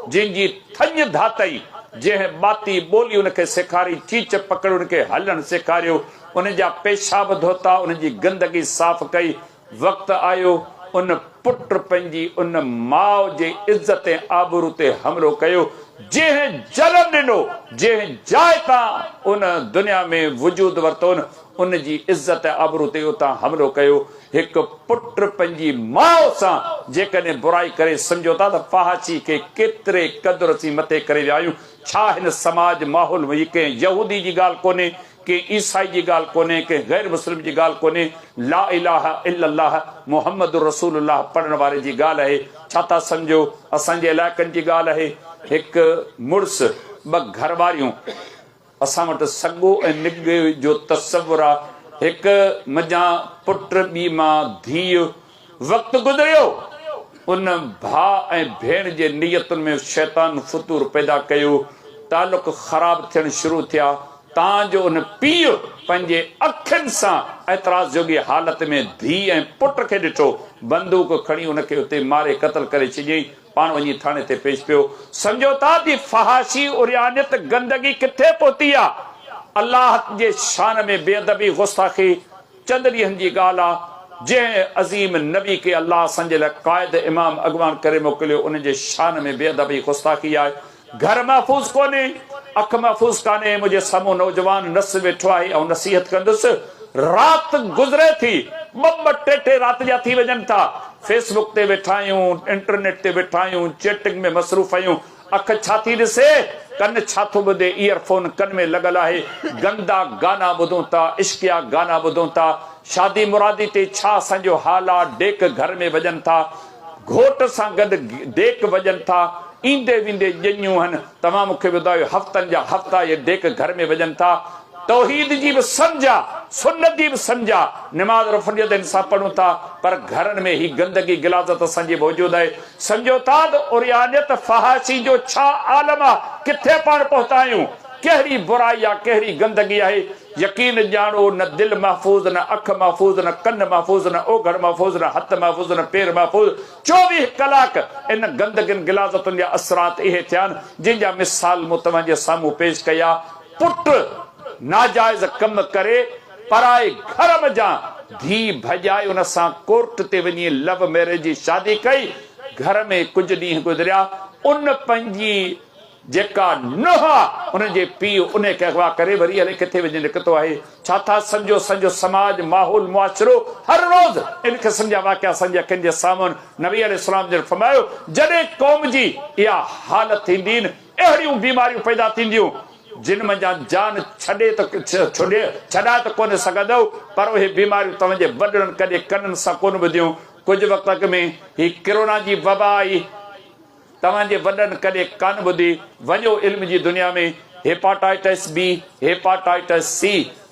جنهن جي ٿڃ ڌاتئي، جنهن ٻاتي ٻولي ان کي سيکاري، چيچ پڪڙي ان کي هلڻ سيکاريو، ان جا پيشاب ڌوتا، ان جي گندگي صاف ڪئي، وقت آيو ان پٽ پنهنجي ان ماء جي عزت ۽ آبرو تي حملو ڪيو، جنهن جنم ڏنو، جنهن جاء تان ان دنيا ۾ وجود ورتو ان جي عزت ۽ آبرو تي اتان حملو ڪيو. هڪ پٽ پنهنجي ماء سان جيڪڏهن برائي ڪري سمجهو ٿا ته فحاشي کي ڪيتري قدر اسين مٿي ڪري ويا آهيون. ڇا هن سماج ماحول ۾ هي ڪنهن يهودي جي ڳالهه ڪونهي، ڪنهن عيسائي جي ڳالهه ڪونهي، ڪنهن غير مسلم جي ڳالهه ڪونهي، لا اله الا الله محمد رسول الله پڙهڻ واري جي ڳالهه آهي. ڇا ٿا سمجهو اسان جي علائقن جي ڳالهه آهي. هڪ مڙس ٻه گهر واريون اسان وٽ سڳو ۽ نگي جو تصور آ. هڪ منجهان پٽ ٻي مان ڌيء. وقت گذريو، ان ڀاء ۽ ڀيڻ جي نيتن ۾ شيطان فتور پيدا ڪيو، تعلق خراب ٿيڻ شروع ٿيا، تان جو ان پيء پنهنجي اکين سان اعتراض جوڳي حالت ۾ ڌيء ۽ پٽ کي ڏٺو، بندوق کڻي ان کي اتي ماري قتل ڪري ڇڏيائين، پاڻ وڃي ٿاڻي تي پيش پيو. سمجهو ٿا ته فحاشي، عريانيت، گندگي ڪٿي پهتي آ؟ الله جي شان ۾ بي ادبي، گستاخي، چند ڏينهن جي ڳالهه آ، جنهن عظيم نبي کي الله اسان جي لاء قائد، امام، اڳواڻ ڪري موڪليو، ان جي شان ۾ بي ادبي گستاخي آهي. گهر محفوظ ڪونهي، اک محفوظ ڪانهي، منهنجي سامهون نوجوان نس ويٺو آهي، آئون نصيحت ڪندس، رات گذري ٿي، ٻه ٻه ٽي ٽي رات جا ٿي وڃن ٿا، فيس بڪ تي ويٺا آهيون، انٽرنيٽ تي ويٺا آهيون، چيٽنگ ۾ مصروف آهيون، اک ڇا ٿي ڏسي، ڪن ڇا ٿو ٻڌي، ايئر فون ڪن ۾ لڳل آهي، گندا گانا ٻڌون ٿا، عشقيه گانا ٻڌون ٿا، شادي مرادي تي ڇا اسان جو حال آ، ڊيڪ گهر ۾ وڄن ٿا، گهوٽ سان گڏ ڊيڪ وڄن ٿا، ايندي ويندي ڄڃون هن، توهان مون کي ٻڌايو هفتن جا هفتا اهي ڊيڪ گهر ۾ وڄن ٿا، توحيد جي به سمجهه آ، سنت جي به سمجهه آ، نماز رفع اليدين سان پڙهون ٿا، پر گهرن ۾ هي گندگي غلاظت اسان جي موجود آهي. سمجهو ٿا ته عريانيت فحاشي جو ڇا عالم آ، ڪٿي پاڻ پهتا آهيون، ڪهڙي برائي آ، ڪهڙي گندگي آهي، يقين ڄاڻو نه دل محفوظ، نه اک محفوظ، نه ڪن محفوظ، نه اوگهڙ محفوظ، نه هٿ محفوظ، نه پير محفوظ، 24 ڪلاڪ ان گندگين غلاظتن جا اثرات اهي ٿيا آهن، جن جا مثال مون توهان جي سامهون پيش ڪيا. پٽ ناجائز ڪم ڪري پرائي گهر منجهان ڌيء ڀڄائي ان سان ڪورٽ تي وڃي لو ميريج جي شادي ڪئي، گهر ۾ ڪجهه ڏينهن گذريا، ان پنهنجي جيڪا نونهن آ ان جي پيء انهي کي اغوا ڪري وري الائي ڪٿي وڃي نڪتو آهي، ڇا ٿا سمجهو سڄو سماج، ماحول، معاشرو هر روز ان قسم جا واقعا اسان جي اکين جي سامهون. نبي عليه السلام جن فرمايو جڏهن قوم جي اها حالت ٿيندي اهڙيون بيماريون پيدا ٿينديون جن منجهان جان ڇڏي ته ڇڏي ڇڏائي ته ڪونه سگهندؤ پر اهي بيماريون توهان جي وڏڙن ڪڏهن ڪنن سان ڪونه ٻڌيون. ڪجهه وقت اڳ ۾ هي ڪرونا جي وبا آئي توهان جي وڏن ڪڏهن ڪانه ٻڌي. وڃو علم جي دنيا ۾ hepatitis B, hepatitis C,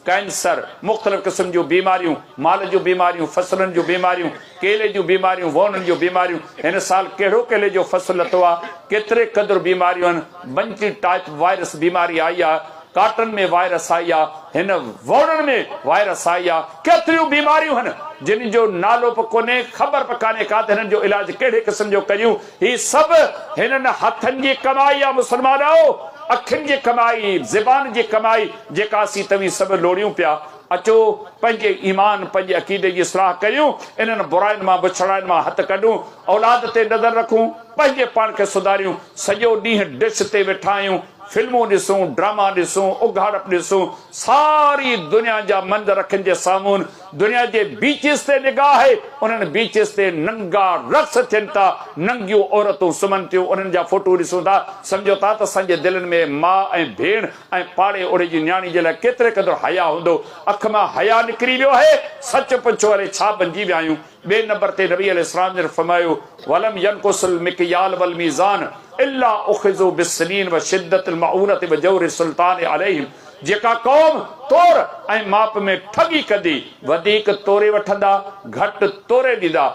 cancer, مختلف قسم جون بيماريون، مال جون بيماريون، فصلن جون بيماريون، ڪيلي جون بيماريون، وونن جون بيماريون، هن سال ڪهڙو ڪيلي جو فصل لٿو آ، ڪيتري قدر بيماريون آهن، بنچي ٽائپ وائرس بيماري آئي آ، ڪاٽن ۾ وائرس آئي آ، هن وونن ۾ وائرس آئي آ، ڪيتريون بيماريون هن، جن جو نالو به ڪونهي، خبر به ڪانهي ڪا ته هنن جو علاج ڪهڙي قسم جو ڪريون، هي سڀ هنن هٿن جي ڪمائي آ مسلمانؤ! اکين جي ڪمائي، زبان جي ڪمائي، جيڪا اسين توهين سڀ لوڙيون پيا. اچو پنهنجي ايمان، پنهنجي عقيدي جي اصلاح ڪريون، انهن براين مان، بڇڙاين مان هٿ ڪڍون، اولاد تي نظر رکون، پنهنجي پاڻ کي سڌاريون. سڄو ڏينهن ڊش تي ويٺا آهيون، فلمون ڏسون، ڊراما ڏسون، اگهاڙپ ڏسون، ساري دنيا جا منظر اکين جي سامهون، دنيا جي بيچز تي نگاهه آهي، انهن بيچز تي ننگا رقص ٿين ٿا، ننگيون عورتون سمهن ٿيون، انهن جا فوٽو ڏسون ٿا، سمجهو ٿا ته اسان جي دلين ۾ ماء ۽ ڀيڻ ۽ پاڙي اوڙي جي نياڻي جي لاء ڪيتري قدر حياء هوندو، اک مان حياء نڪري ويو آهي، سچ پڇو الائي ڇا بنجي ويا آهيون. ٻئي نمبر تي نبي عليه السلام جن فرمايو، ولم ينقص المڪيال والميزان الا اخذوا بالسنين وشدة المعونة وجور السلطان عليهم جيڪا قوم تور ۽ ماپ ۾ ٺڳي ڪندي، وڌيڪ توري وٺندا، گهٽ توري ڏيندا،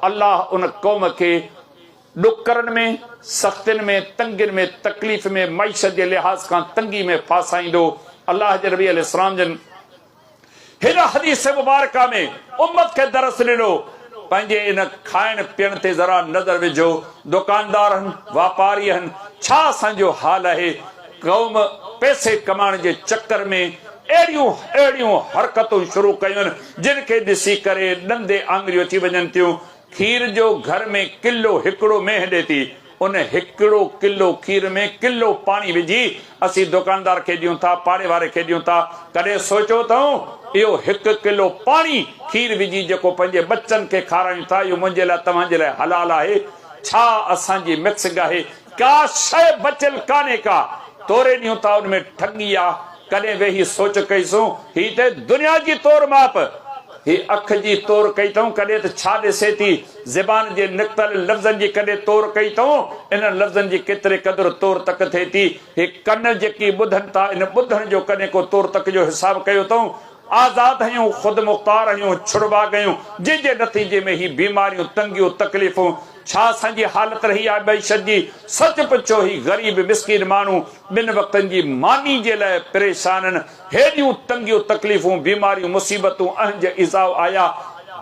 الله ان قوم کي ڏڪرن ۾، سختين ۾، تنگين ۾، تڪليف ۾، معيشت جي لحاظ کان تنگي ۾ ڦاسائيندو. الله جي نبي عليه السلام جن هن حديث مبارڪه ۾ امت کي درس ڏنو، پنهنجي ان کائڻ پيئڻ تي ذرا نظر وجهو، دڪاندار هن، واپاري هن، ڇا اسان جو حال آهي، قوم پئسي ڪمائڻ جي چڪر ۾ اهڙيون اهڙيون حرڪتون شروع ڪيون جن کي ڏسي ڪري ڏندي آڱريون اچي وڃن ٿيون، کير جو گهر ۾ ڪلو هڪڙو مينهن ڏي ٿي، ان هڪڙو ڪلو کير ۾ ڪلو پاڻي وجهي اسين دڪاندار کي ڏيون ٿا، پاڙي واري کي ڏيون ٿا. ڪڏهن سوچيو اٿئون اهو هڪ ڪلو پاڻي کير وجهي جيڪو پنهنجي ٻچن کي کارايون ٿا اهو منهنجي لاء توهان جي لاء حلال آهي؟ ڇا اسان جي مڪسنگ آهي؟ ڪا شيء بچيل ڪانهي ڪا توري ڏيون ٿا ان ۾ ٺڳي آ. ڪڏهن ويهي سوچ ڪئيسون هي ته دنيا جي تور ماپ هي اک جي تور ڪئي اٿئون ڪڏهن ته ڇا ڏسي ٿي زبان جي نڪتل لفظن جي ڪڏهن تور ڪئي اٿئون انهن لفظن جي ڪيتري قدر تور تڪ ٿئي ٿي هي ڪن جيڪي ٻڌن ٿا ان ٻڌڻ جو ڪڏهن ڪو تور تڪ جو حساب ڪيو اٿئون آزاد هيون خودمختار هيون ڇڙواڳ هيون جنهن جي نتيجي ۾ هي بيماريون تنگيون تڪليفون ڇا اسان جي حالت رهي آهي معيشت جي سچ پڇو هي غريب مسڪين ماڻهو ٻن وقتن جي ماني جي لاء پريشان آهن، هيڏيون تنگيون تڪليفون، بيماريون، مصيبتون، اهنج ايذاء آيا،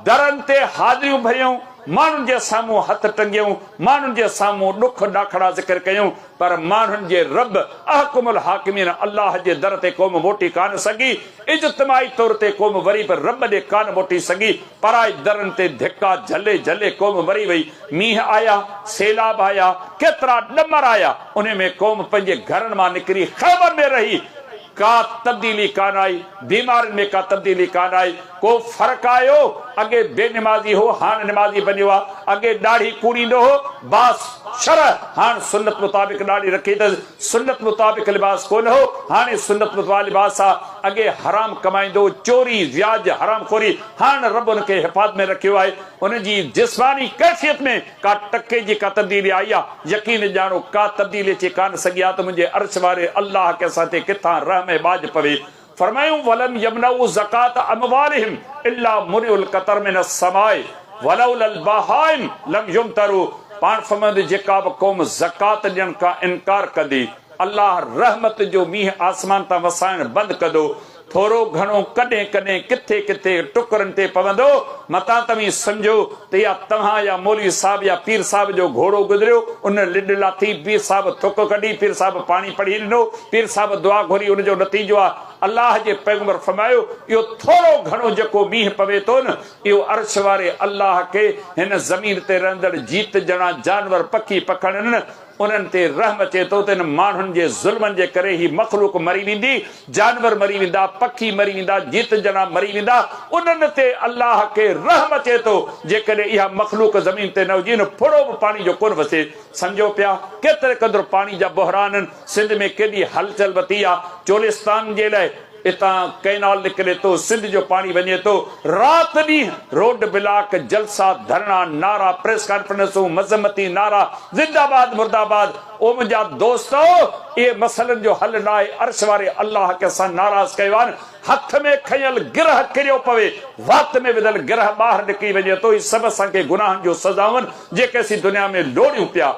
درن تي حاضريون ڀريائون، ماڻهن جي سامهون هٿ ٽنگيائون، ماڻهن جي سامهون ڏک ڏاکڙا ذڪر ڪيائون، پر ماڻهن جي رب احڪم الحاڪمين الله جي در تي قوم موٽي ڪانه سگهي، اجتماعي طور تي قوم وري به رب ڏي ڪانه موٽي سگهي، پرائي درن تي ڌڪا جهلي جهلي قوم مري وئي، مينهن آيا، سيلاب آيا، ڪيترا ڏمر آيا، انهي ۾ قوم پنهنجي گهرن مان نڪري خيمن ۾ رهي، ڪا تبديلي ڪانه آئي، بيمارين ۾ ڪا تبديلي ڪانه آئي، ڪو فرق آيو، اڳي بي نمازي هو، هاڻ نمازي بنيو آ، اڳي ڏاڙهي ڪوڙيندو هو، باس شرع، هاڻ سنت مطابق ڏاڙهي رکي اٿس، سنت مطابق لباس ڪونه هو، هاڻي سنت مطابق لباس آ، اڳي حرام ڪمائيندو هو، چوري، وياج، حرام خوري، هاڻ رب ان کي حفاظت ۾ رکيو آهي، ان جي جسماني ڪيفيت ۾ ڪا ٽڪي جي ڪا تبديلي آئي آ، يقين ڄاڻو ڪا تبديلي اچي ڪانه سگهي آ ته منهنجي عرش واري الله کي اسان تي ڪٿان رحم ۽ ٻاجهه پوي. فرمايائون، ولم يمنعوا زڪوة اموالهم الا منعوا القطر من السماء ولولا البهائم لم يمطروا پاڻ فرمايائون ته جيڪا به قوم زڪوات ڏيڻ کان انڪار ڪندي الله رحمت جو مينهن آسمان تان وسائڻ بند ڪندو ٿورو گهڻو ڪڏهن ڪڏهن ڪٿي ڪٿي ٽڪرن تي پوندو، متان توهين سمجهو ته اها توهان يا مولوي صاحب يا پير صاحب جو گهوڙو گذريو، ان لڏ لاٿي، پير صاحب ٿڪ ڪڍي، پير صاحب پاڻي پڙهي ڏنو، پير صاحب دعا گهري ان جو نتيجو آ. الله جي پيغمبر فرمايو، اهو ٿورو گهڻو جيڪو مينهن پوي ٿو نه، اهو عرش واري الله کي هن زمين تي رهندڙ جيت جڻا، جانور، پکي پکڻن، انهن تي رحم اچي ٿو ته انهن ماڻهن جي ظلمن جي ڪري هي مخلوق مري ويندي، جانور مري ويندا، پکي مري ويندا، جيت جڻا مري ويندا، انهن تي الله کي رحم اچي ٿو، جيڪڏهن اها مخلوق زمين تي نه هجي نه ڦڙو به پاڻي جو ڪونه وسي. سمجهو پيا ڪيتري قدر پاڻي جا بحران آهن، سنڌ ۾ ڪيڏي هلچل وتي آ، چولستان جي لاء اتان ڪئنال نڪري ٿو، سنڌ جو پاڻي وڃي ٿو، رات ڏينهن روڊ بلاڪ، جلسا، ڌرڻا، نعرا، پريس ڪانفرنسون، مذمتي نعرا، زنده آباد مرده آباد، او منهنجا دوستو اهي مسئلن جو حل ناهي، عرش واري الله کي اسان ناراض ڪيو آهي، هٿ ۾ کنيل گرهه ڪريو پوي، وات ۾ وڌل گرهه ٻاهر نڪري وڃي ٿو، هي سڀ اسان کي گناهن جون سزائون جيڪي اسين دنيا ۾ لوڙيون پيا.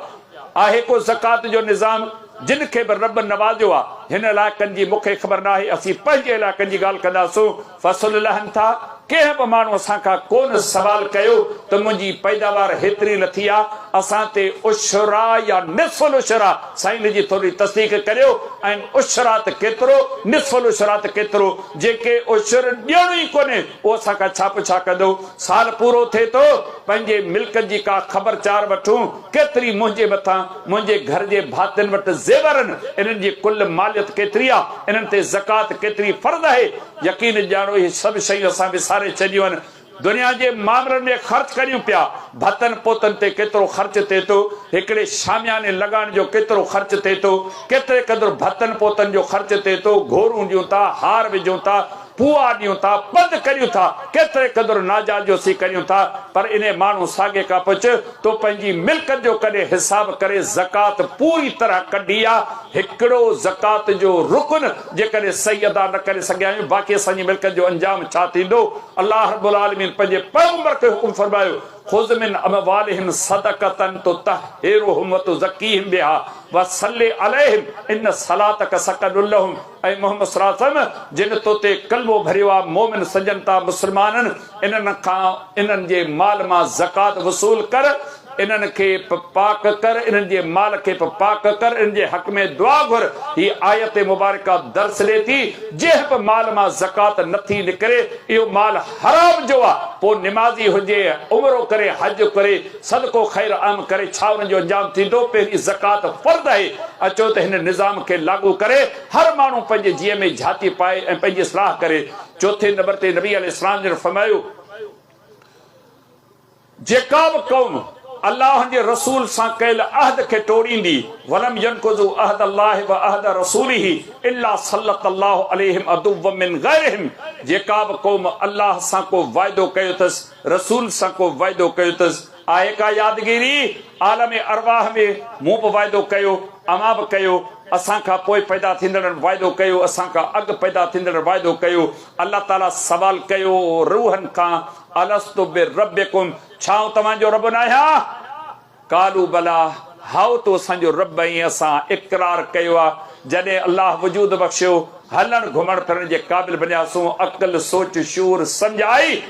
آهي ڪو زڪوات جو نظام؟ جن کي به رب نوازيو آ، هن علائقن جي مون کي خبر ناهي، اسين پنهنجي علائقن جي ڳالهه ڪنداسون، فصل لهن ٿا، ڪنهن به ماڻهو اسان کان ڪونه سوال ڪيو ته منهنجي پيداوار هيتري لٿي آ، اسان تي عشر آ يا نصف العشر آ، سائين ان جي ٿوري تصديق ڪريو ۽ عشر آ ته ڪيترو، نصف العشر آ ته ڪيترو، جيڪي عشر ڏيڻو ئي ڪونهي اهو اسان کان ڇا پڇا ڪندو، سال پورو ٿئي ٿو، پنهنجي ملڪيت جي ڪا خبر چار وٺون، ڪيتري منهنجي مٿان منهنجي گهر جي ڀاتين وٽ زيور آهن، انهن جي ڪل ماليت ڪيتري آ، انهن تي زڪوات ڪيتري فرض آهي، يقين ڄاڻو اهي سڀ شيون اسان وساري ڇڏيون آهن، دنيا جي مامرن ۾ خرچ ڪريون پيا، ڀتن پوتن تي ڪيترو خرچ ٿئي ٿو، هڪڙي شامياني لڳائڻ جو ڪيترو خرچ ٿئي ٿو، ڪيتري قدر ڀتن پوتن جو خرچ ٿئي ٿو، گهورون ڏيون ٿا، هار وجهون ٿا، پوئا ڏيون ٿا، پنڌ ڪريون ٿا، ڪيتري قدر ناجائز جو اسين ڪريون ٿا، پر انهي ماڻهو ساڳي کان پڇ، تو پنهنجي ملڪيت جو ڪڏهن حساب ڪري زڪوات پوري طرح ڪڍي آ؟ هڪڙو زڪوات جو رڪن جيڪڏهن صحيح ادا نه ڪري سگهيا آهيون، باقي اسان جي ملڪيت جو انجام ڇا ٿيندو؟ الله رب العالمين پنهنجي پيغمبر کي حڪم فرمايو، خذ من اموالهم صدقة تطهرهم وتزڪيهم بها وصل عليهم ان صلاتک سڪن لهم اي محمد صلي الله عليه وسلم جن تو تي ڪلمو ڀريو آ مؤمن سڏجن ٿا مسلمانن انهن کان انهن جي مال مان زڪوات وصول ڪر انهن کي به پاڪ ڪر انهن جي مال کي به پاڪ ڪر انهن جي حق ۾ دعا گهر هي آيت مبارڪه درس ڏي ٿي جنهن به مال مان زڪوات نه ٿي نڪري اهو مال حرام جو آ پوء نمازي هجي عمرو ڪري حج ڪري صدقو خير عام ڪري ڇا انهن جو انجام ٿيندو؟ پهرين زڪوات فرض آهي، اچو ته هن نظام کي لاڳو ڪري هر ماڻهو پنهنجي جيء ۾ جهاتي پائي ۽ پنهنجي اصلاح ڪري. چوٿين نمبر تي نبي عليه السلام جن فرمايو، جيڪا به قوم الله جي رسول سان ڪيل عهد کي ٽوڙيندي، ولم ينقضوا عهد الله وعهد رسوله الا سلط الله عليهم عدوا من غيرهم، جيڪا به قوم الله سان ڪو وعدو ڪيو اٿس، رسول سان ڪو وعدو ڪيو اٿس؟ آهي ڪا يادگيري؟ عالم ارواح ۾ مون به وعدو ڪيو، اوهان به ڪيو، اسان کان پوء پيدا ٿيندڙن وعدو ڪيو، اسان کان اڳ پيدا ٿيندڙن وعدو ڪيو. الله تعاليٰ سوال ڪيو روحن کان، الست بربڪم، ڇا آئون توهان جو رب ناهيان؟ قالوا بليٰ، هائو تون اسان جو رب آهين، اسان اقرار ڪيو آهي، جڏهن الله وجود بخشيو، هلڻ گهمڻ ڦرڻ جي قابل بنياسون، عقل، سوچ، شعور، سمجهه آئي،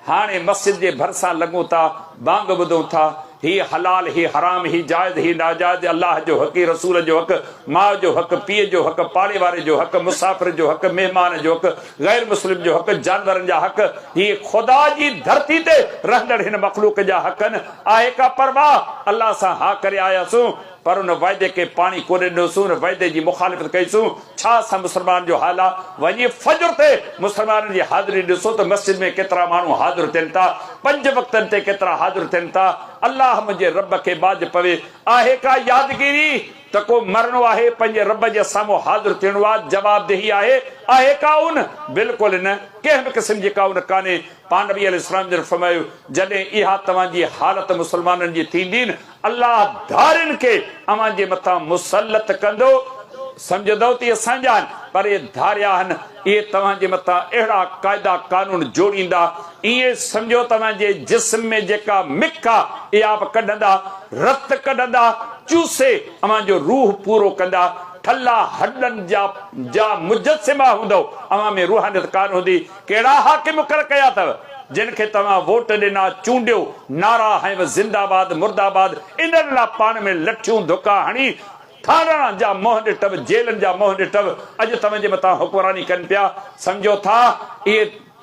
هاڻي مسجد جي ڀرسان لنگهون ٿا، بانگ ٻڌون ٿا، هي حلال، هي حرام، هي جائز، هي ناجائز، الله جو حق، هي رسول جو حق، ماء جو حق، پيء جو حق، پاڙي واري جو حق، مسافر جو حق، مهمان جو حق، غير مسلم جو حق، جانورن جا حق، هي خدا جي ڌرتي تي رهندڙ هن مخلوق جا حق آهن، آهي ڪا پرواهه؟ الله سان ها ڪري آياسون، پر ان وعدي کي پاڻي ڪونه ڏنوسون، ان وعدي جي مخالفت ڪئيسون، ڇا اسان مسلمانن جو حال آ؟ وڃي فجر تي مسلمانن جي حاضري ڏسو ته مسجد ۾ ڪيترا ماڻهو حاضر ٿين ٿا، پنج وقتن تي ڪيترا حاضر ٿين ٿا، الله منهنجي رب کي ٻاجهه پوي، آهي ڪا يادگيري ته ڪو مرڻو آهي، پنهنجي رب جي سامهون حاضر ٿيڻو آ، جوابدهي آهي، آهي ڪا اون؟ بلڪل نه، ڪنهن به قسم جي ڪا اون ڪانهي، پاڻ نبي عليه السلام جن فرمايو، جڏهن اها توهان جي حالت مسلمانن جي ٿيندي نه، الله ڌارين کي اوهان جي مٿان مسلط ڪندو، سمجهندؤ ته اهي اسان جا آهن، پر اهي ڌاريا آهن. اهي توهان جي مٿان اهڙا قاعدا قانون جوڙيندا، ائين سمجهو توهان جي جسم ۾ جيڪا مک آ، اها به ڪڍندا، رت ڪڍندا، چوسي اوهان جو روح پورو ڪندا. ٺلها هڏن جا جا مجسما هوندؤ، اوهان ۾ روحانيت ڪانه هوندي. ڪهڙا حاڪم مقرر ڪيا اٿو، جن کي توهان ووٽ ڏنا، چونڊيو، نعرا هنيو زنده آباد، مرده آباد، انهن لا پاڻ ۾ لٺيون ڌڪا هڻي ٿاڻن جا منهن ڏٺو، جيلن جا منهن ڏٺو، اڄ توهان جي مٿان حڪمراني ڪن پيا، سمجهو ٿا اهي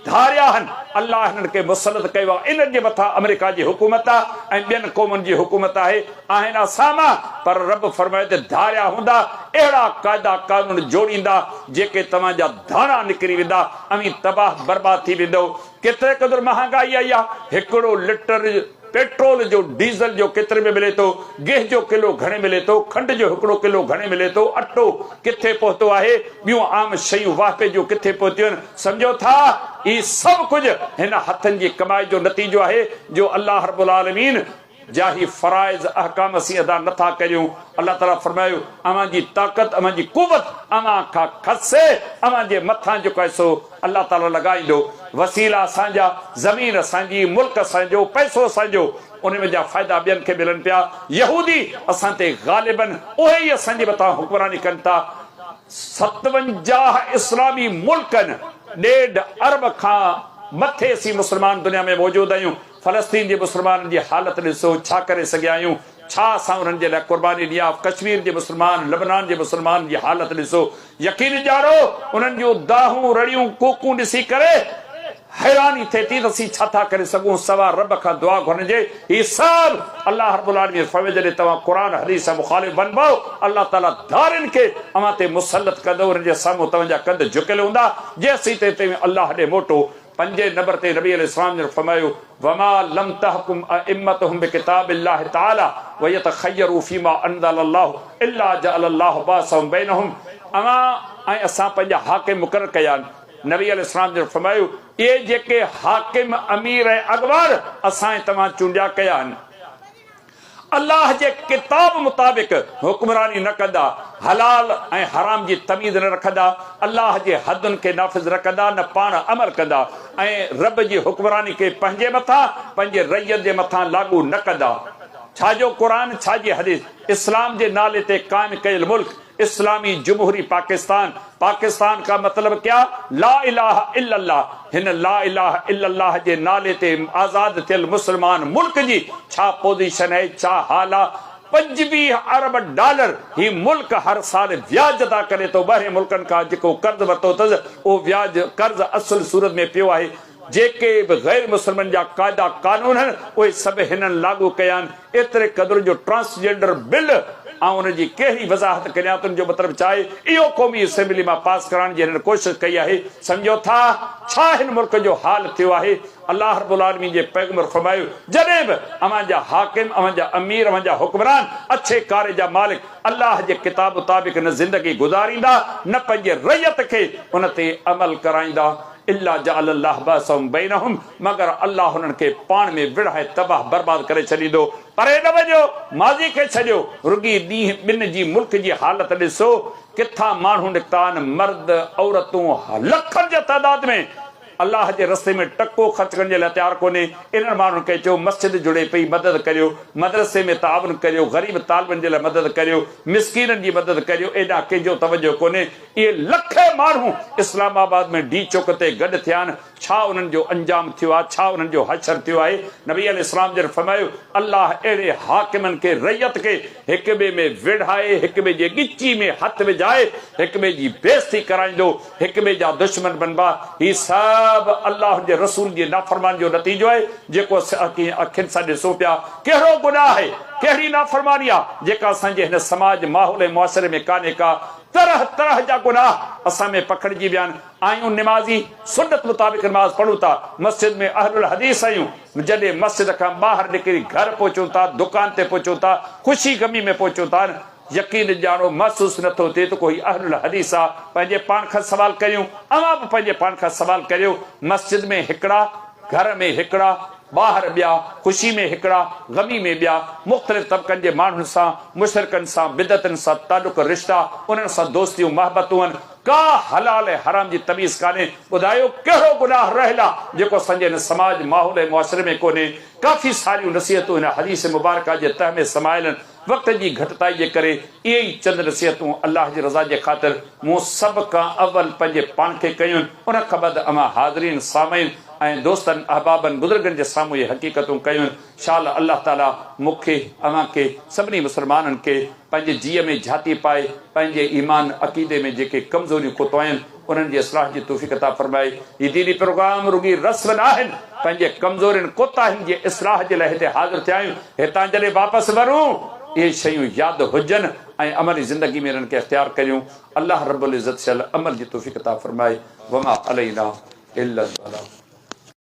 ڌاريا هن، الله هنن کي مسلط ڪيو آهي، انهن جي مٿان آمريڪا جي حڪومت آهي ۽ ٻين قومن جي حڪومت آهي، آهن اسان مان، پر رب فرمايو ته ڌاريا هوندا، اهڙا قاعدا قانون جوڙيندا، جيڪي توهان جا ڌاڻا نڪري ويندا، اوهين تباهه برباد ٿي ويندؤ. ڪيتري قدر مهانگائي آئي آهي، هڪڙو لٽر پيٽرول جو ڊيزل جو ڪيتري ۾ ملي ٿو، گيهه جو ڪلو گهڻي ملي ٿو، کنڊ جو هڪڙو ڪلو گهڻي ملي ٿو، اٽو ڪٿي پهتو آهي، ٻيون عام شيون واهپي جون ڪٿي پهتيون آهن، سمجهو ٿا هي سڀ ڪجهه هن هٿن جي ڪمائي جو نتيجو آهي جو الله رب العالمين جا هي فرائض احڪام اسين ادا نه ٿا ڪريون، الله تعاليٰ فرمايو، اوهان جي طاقت، اوهان جي قوت اوهان کان کسي اوهان جي مٿان جيڪو آهي سو الله تعاليٰ لڳائيندو، وسيلا اسان جا، زمين اسان جي، ملڪ اسان جو، پئسو اسان جو، ان ۾ جا فائدا ٻين کي ملن پيا، يهودي اسان تي غالباً اهي ئي اسان جي مٿان حڪمراني ڪن ٿا، 57 اسلامي ملڪن ڏيڍ ارب کان مٿي اسين مسلمان دنيا ۾ موجود آهيون، فلسطين جي مسلمانن جي حالت ڏسو، ڇا ڪري سگهيا آهيون؟ ڇا اسان انهن جي لاء قرباني ڏني آهي؟ ڪشمير جي مسلمان، لبنان جي مسلمانن جي حالت ڏسو، يقين ڄاڻو انهن جون دانهون، رڙيون، ڪوڪون ڏسي ڪري حيراني ٿئي ٿي ته اسين ڇا ٿا ڪري سگهون سوا رب کان دعا گهرڻ جي. هي سڀ الله رب العالمين فرمايو جڏهن توهان قرآن حديث سان مخالف بنبؤ الله تعالي ڌارين کي اوهان تي مسلط ڪندو انهن جي سامهون توهان جا ڪنڌ جهڪيل هوندا جيسين تائين توهين الله ڏي موٽو. پنجين نمبر تي نبي عليه السلام جن فرمايو، وما لم تحڪم ائمتهم بڪتاب الله تعالي ويتخيروا فيما انزل الله الا جعل الله باسهم بينهم اوهان ۽ اسان پنهنجا حاڪم مقرر ڪيا آهن. نبي عليه السلام جن فرمايو، اهي جيڪي حاڪم، امير ۽ اڳواڻ اسان ۽ توهان چونڊيا ڪيا آهن، الله جي ڪتاب مطابق حڪمراني نه ڪندا، حلال ۽ حرام جي تميز نه رکندا، الله جي حدن کي نافذ نه ڪندا نه پاڻ عمل ڪندا ۽ رب جي حڪمراني کي پنهنجي مٿان پنهنجي رعيت جي مٿان لاڳو نه ڪندا. ڇا جو قرآن ڇا جي حديث، اسلام جي نالي تي قائم ڪيل ملڪ اسلامي جمهوري پاڪستان، پاڪستان کا مطلب ڪيا؟ لا اله الا الله، هن لا اله الا الله جي نالي تي آزاد ٿيل مسلمان ملڪ جي ڇا پوزيشن آهي، ڇا حال آ؟ 25 ارب ڊالر هي ملڪ هر سال وياج ادا ڪري ٿو، ٻاهرين ملڪن کان جيڪو قرض ورتو اٿس اهو وياج قرض اصل صورت ۾ پيو آهي، جيڪي به غير مسلمن جا قاعدا قانون آهن اهي سڀ هنن لاڳو ڪيا آهن، ايتري قدر جو ٽرانسجينڊر بل آئون ان جي ڪهڙي وضاحت ڪريان ته ان جو مطلب ڇا آهي، اهو قومي اسيمبلي مان پاس ڪرائڻ جي هنن ڪوشش ڪئي آهي، سمجهو ٿا ڇا هن ملڪ جو حال ٿيو آهي، الله رب العالمين جي پيغمبر فرمايو، جڏهن به اوهان جا حاڪم، اوهان جا امير، اوهان جا حڪمران اڇي ڪاري جا مالڪ الله جي ڪتاب مطابق نه زندگي گذاريندا نه پنهنجي رعيت کي ان تي عمل ڪرائيندا، الا جعل الله بأسهم بينهم مگر الله انهن کي پاڻ ۾ وڙهائي تباهه برباد ڪري ڇڏيندو. پري نه وڃو، ماضي کي ڇڏيو، رڳي ڏينهن ٻن جي ملڪ جي حالت ڏسو، ڪٿان ماڻهو نڪتا آهن، مرد، عورتون لکن جي تعداد ۾ الله جي رستي ۾ ٽڪو خرچ ڪرڻ جي لاء تيار ڪونهي، انهن ماڻهن کي چئو مسجد جڙي پئي مدد ڪريو، مدرسي ۾ تعاون ڪريو، غريب طالبن جي لاء مدد ڪريو، مسڪينن جي مدد ڪريو، ايڏانهن ڪنهن جو توجهه ڪونهي. اهي لکين ماڻهو اسلام آباد ۾ ڊي چوڪ تي گڏ ٿيا آهن، ڇا انهن جو انجام ٿيو آهي، ڇا انهن جو حشر ٿيو آهي؟ نبي عليه السلام جن فرمايو، الله اهڙي حاڪمن کي رعيت کي هڪ ٻئي ۾ وڙهائي، هڪ ٻئي جي ڳچي ۾ هٿ وجهائي، هڪ ٻئي جي بيعزتي ڪرائيندو، هڪ ٻئي جا دشمن بنبا، هي سڀ الله جي رسول جي نافرماني جو نتيجو آهي، جيڪو اسين اکين سان ڏسون پيا، ڪهڙو گناهه آهي، ڪهڙي نافرماني آهي، جيڪا اسان جي هن سماج، ماحول ۽ معاشري ۾ ڪانهي ڪا. طرح طرح جا گناهه اسان ۾ پکڙجي ويا آهن. آهيون نمازي، سنت مطابق نماز پڙهون ٿا، مسجد ۾ اهل الحديث آهيون، جڏهن مسجد کان ٻاهر نڪري گهر پهچون ٿا، دڪان تي پهچون ٿا، خوشي غمي ۾ پهچون ٿا، يقين ڄاڻو محسوس نه ٿو ٿئي ته ڪو هي اهل الحديث آ. پنهنجي پاڻ کان سوال ڪريون، اوهان به پنهنجي پاڻ کان سوال ڪريو، مسجد ۾ هڪڙا، گهر ۾ هڪڙا. ٻاهر ٻيا، خوشي ۾ هڪڙا، غمي ۾ ٻيا، مختلف طبقن جي ماڻهن سان، مشرڪن سان، بدعتن سان تعلق رشتا، انهن سان دوستيون محبتون، ڪا حلال ۽ حرام جي تميز ڪانهي، ٻڌايو ڪهڙو گناهه رهيل آ جيڪو اسان جي هن سماج، ماحول ۽ معاشري ۾ ڪونهي، ڪافي ساريون نصيحتون هن حديث مبارڪه جي تهه ۾ سمايل آهن، وقت جي گهٽتائي جي ڪري اهي ئي چند نصيحتون الله جي رضا جي خاطر مون سڀ کان اول پنهنجي پاڻ کي ڪيون، ان کان بعد اوهان حاضرين، سامعين ۽ دوستن، احبابن، بزرگن جي سامهون اهي حقيقتون ڪيون. شال الله تعاليٰ مون کي، اوهان کي، سڀني مسلمانن کي پنهنجي جيء ۾ جهاتي پائي پنهنجي ايمان، عقيدي ۾ جيڪي ڪمزوريون ڪوتاهيون آهن انهن جي اصلاح جي توفيق عطا فرمائي. هي ديني پروگرام رڳي رسم ناهن، پنهنجي ڪمزورين ڪوتاهين جي اصلاح جي لاء هتي حاضر ٿيا آهيون. هتان جڏهن واپس ورون اهي شيون ياد هجن ۽ عملي زندگي ۾ انهن کي اختيار ڪريون. الله رب العزت شل عمل جي توفيق عطا فرمائي. وما علينا الا البلاغ.